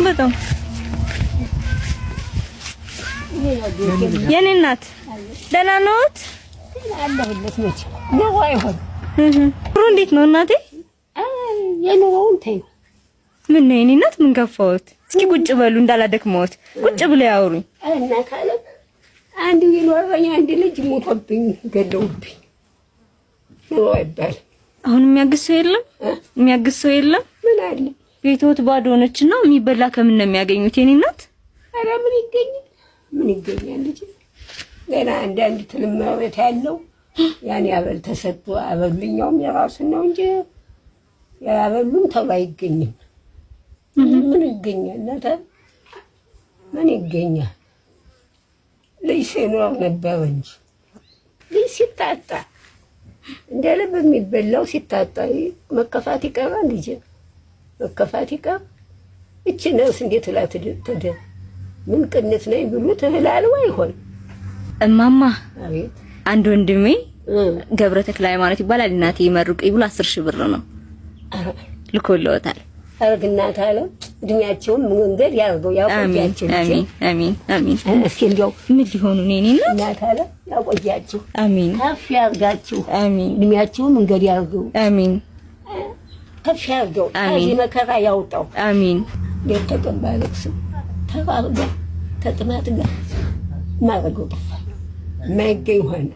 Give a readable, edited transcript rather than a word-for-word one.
በጣም የኔ እናት ደህና ነዎት? ኑሮ እንዴት ነው እናቴ? የኑሮውን ተይው። ምን ነው የኔ እናት፣ ምን ከፋዎት? እስኪ ቁጭ በሉ እንዳላደክመዎት፣ ቁጭ ብለው ያወሩኝ። እናት አለ አንዱ ይኖረኝ አንድ ልጅ ሞቶብኝ ገለውብኝ። ኑሮ አይባልም። አሁን የሚያግዝ ሰው የለም፣ የሚያግዝ ሰው የለም። ምን አለ ቤትዎት ባዶ ሆነችና የሚበላ ከምን ነው የሚያገኙት የኔ እናት? ኧረ ምን ይገኛል? ምን ይገኛል? ልጅ ገና አንዳንድ ትልም መሬት ያለው ያን ያበል ተሰጥቶ አበሉኛውም የራሱን ነው እንጂ ያበሉም ተብሎ አይገኝም። ምን ይገኛል? እናት ምን ይገኛል? ልጅ ሲኖር ነበር እንጂ ልጅ ሲታጣ እንደ ልብ የሚበላው ሲታጣ መከፋት ይቀራል። ልጅ መከፋት ይቀር። እቺ ነፍስ እንዴት ላ ትደ ምን ቅንት ነኝ ብሎ ትህላል አይሆን። እማማ አቤት። አንድ ወንድሜ ገብረ ተክለ ሃይማኖት ይባላል። እናቴ ይመርቁኝ ብሎ 10,000 ብር ነው ልኮልዎታል። አረግናት አለ እድሜያቸውን መንገድ ያርገው ያቆያቸው። አሜን አሜን አሜን። እስኪ እንዲያው ምን ሊሆኑ ነው የኔ እናት? እናት አለ ያቆያችሁ፣ አሜን። ከፍ ያርጋችሁ፣ አሜን። እድሜያቸውን መንገድ ያርገው፣ አሜን። ከፍ ያርገው፣ አሜን። ከዚህ መከራ ያውጣው። አሜን። ሌት ተቀን ባለቅስ ተራብ ጋር ተጥማት ጋር ማረገው ጠፋ፣ የማይገኝ ሆነ።